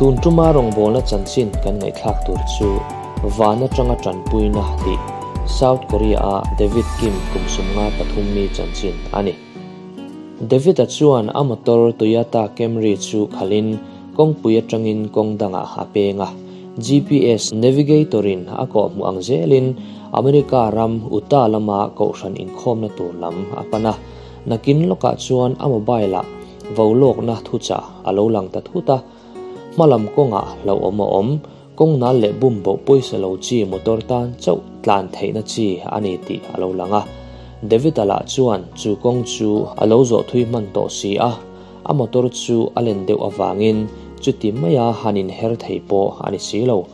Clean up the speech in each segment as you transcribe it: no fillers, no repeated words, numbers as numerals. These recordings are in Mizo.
Tun tuma rawngbawlna chanchin kan ngaihthlak tur chu Van atanga tanpuina tih South Korea-a David Kim kum 53 mi chanchin a ni. David-a chuan a motor Toyota Camry chu khalhin kawngpui atangin kawng dangah a peng a, GPS navigator-in a kawhhmuh ang zelin America ram Utah lama kohhran inkhawmna tur lam a pan a. Nakin lawkah chuan a mobile-ah vo lawkna thuchah a lo lang ta thut a, hmalam kawngah hlauhawm a awm, kawng nal leh bum boh pawisa lo chi motor tan chauh tlan theihna chi a ni tih a lo lang a. David-a lah chuan chu kawng chu a lo zawh thui hman tawh si a, a motor chu a len deuh avangin chuti maia han inher thei pawh a ni si lo.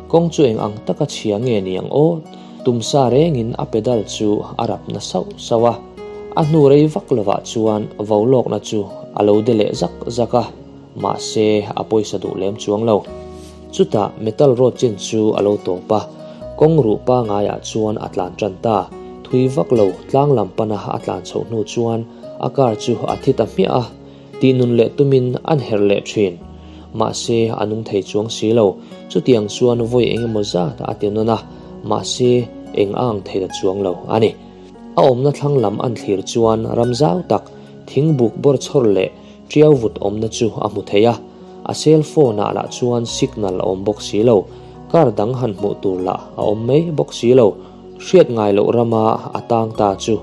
Kawng chu eng ang taka chhia nge ni ang aw? Tumsa rengin a pedal chu a rap na sauh sauh a. A hnu rei vak lovah chuan vo lawkna chu a lo de leh zak zak a, mahse a pawisa duh lem chuang lo. Chutah metal rod chin chu a lo tawp a, kawng ruh pangaiah chuan a tlan tan ta. Thui vak lo tlang lam pana a tlan chhoh hnu chuan a car chu a thi ta hmiah a, tih nun leh tumin an her leh thin. Mahse a nung thei chuang si lo, chutiang chuan vawi eng emaw zat a ti nawn a, mahse eng a ang thei ta chuang lo a ni. A awmna thlang lam an thlir chuan ram zau tak, thingbuk bawr chhawr leh tiau vut awmna chu a hmu thei a, a cell phone-ah lah chuan signal a awm bawk si lo, car dang han hmuh tur lah a awm mai bawk si lo. Hriat ngai loh rama a tang ta chu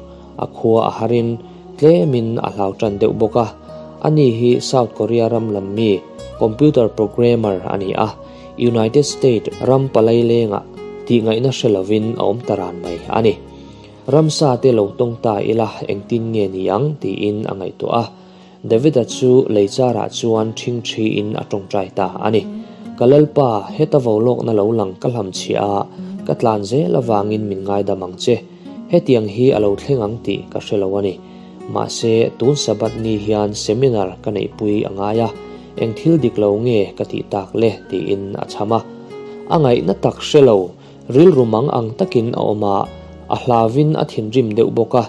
a khua a harin tlemin a hlau tan deuh bawk a. Ani hi South Korea ram lam mi, computer programmer a ni a, United States ram palai lengah tih ngaihna hre lovin a awm ta ran mai a ni. Ramsa te lo tawng ta ila engtin nge ni ang tiin a ngaihtuah a. David-a chu leicharah chuan ṭhing ṭhiin a ṭawngṭai ta a ni. Ka Lalpa, heta vo lawkna lo lang ka hlam chhiah a, ka tlan zel avangin min ngaidam ang che. Hetiang hi a lo thleng ang tih ka hre lo a ni. Mahse, tun Sabbath ni hian seminar ka neihpui a ngai a, eng thil dik lo nge ka tih tak le tiin a chham a. A ngaihna tak hre lo, rilru mang ang takin a awm a, a hlauin a thinrim deuh bawk a.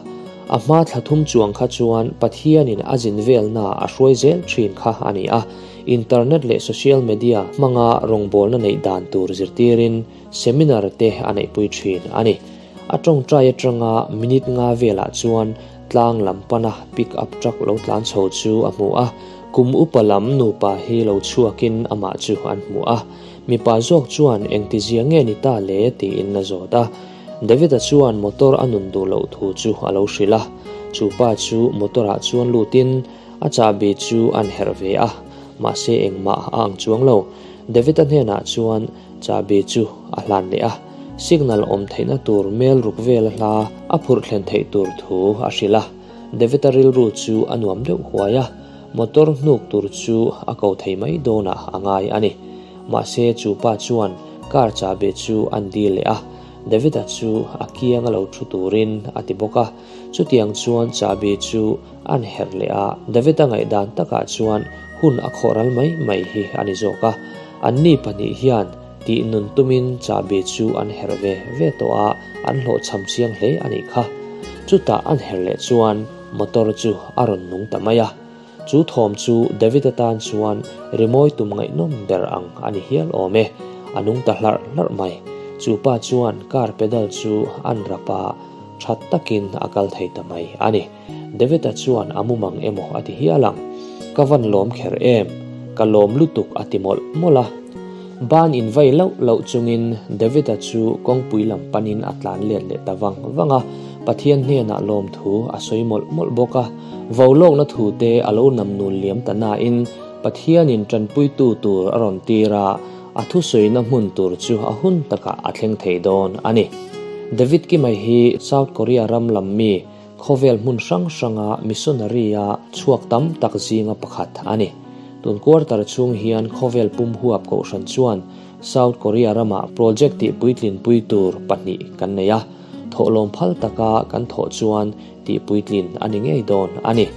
A hma thla thum chuang kha chuan Pathianin a zin velna a hruai zel thin kha a ni a, internet leh social media hmanga rawngbawlna neih dan tur zirtirin seminar te a neihpui thin a ni. A ṭawngṭai aṭanga minute nga velah chuan tlang lam pana pick up truck lo tlan chho chu a hmu a, kum upa lam nupa hi lo chhuakin amah chu an hmu a. Mipa zawk chuan engtizia nge ni ta le tiin a zawt a. David-a chuan motor a nun duh loh thu chu a lo hrilh a, chu pa chu motor-ah chuan lutin a chahbi chu an herh ve a, mahse engmah a ang chuang lo. David-a hnenah chuan chahbi chu a hlan leh a, signal awm theihna tur mel ruk vel a hla a phurh thlen theih tur thu a hrilh a. David-a rilru chu a nuam deuh huai a, motor hnuk tur chu a ko thei mai dawnah a ngai a ni. Mahse chu pa chuan car chahbi chu an dil leh a, David-a chu a kiang a lo thu turin a ti bawk a. Chutiang chuan chahbi chu an herh leh a, David-a ngaihdan takah chuan hun a khawhral mai mai hi a ni zawk a. Anni pahnih hian tih nun tumin chahbi chu an herh ve ve tawh a, an hlawhchham chiang hle a nih kha. Chutah an herh leh chuan motor chu a rawn nung ta mai a. Chu thawm chu David-a tan chuan rimawi tum ngaihnawm ber ang a ni hial awm e, a nung ta hlarh hlarh mai. Chu pa chuan car pedal chu an rap a, tha takin a kal thei ta mai a ni. David-a chuan a mumang emaw a ti hial ang. Ka van lawm kher em, ka lawm lutuk a ti mawlh mawlh a. Ban in vai loh loh chungin David-a chu kawngpui lam panin a tlan let leh ta vang vang a, Pathian hnenah lawm thu a sawi mawlh mawlh bawk a. Vo lawkna thu te a lo nam nun liam ta nain Pathianin tanpuitu tur a rawn tir a, a thusawina hmun tur chu a hun takah a thleng thei dawn a ni. David Kim-a hi South Korea ram lam mi, khawvel hmun hrang hranga missionary-a chhuak tam tak zinga pakhat a ni. Tun quarter chhung hian khawvel pum huap kohhran chuan South Korea ramah project tih puitlin pui tur pahnih kan nei a, thawhlawm phal taka kan thawh chuan tih puitlin a ni ngei dawn a ni.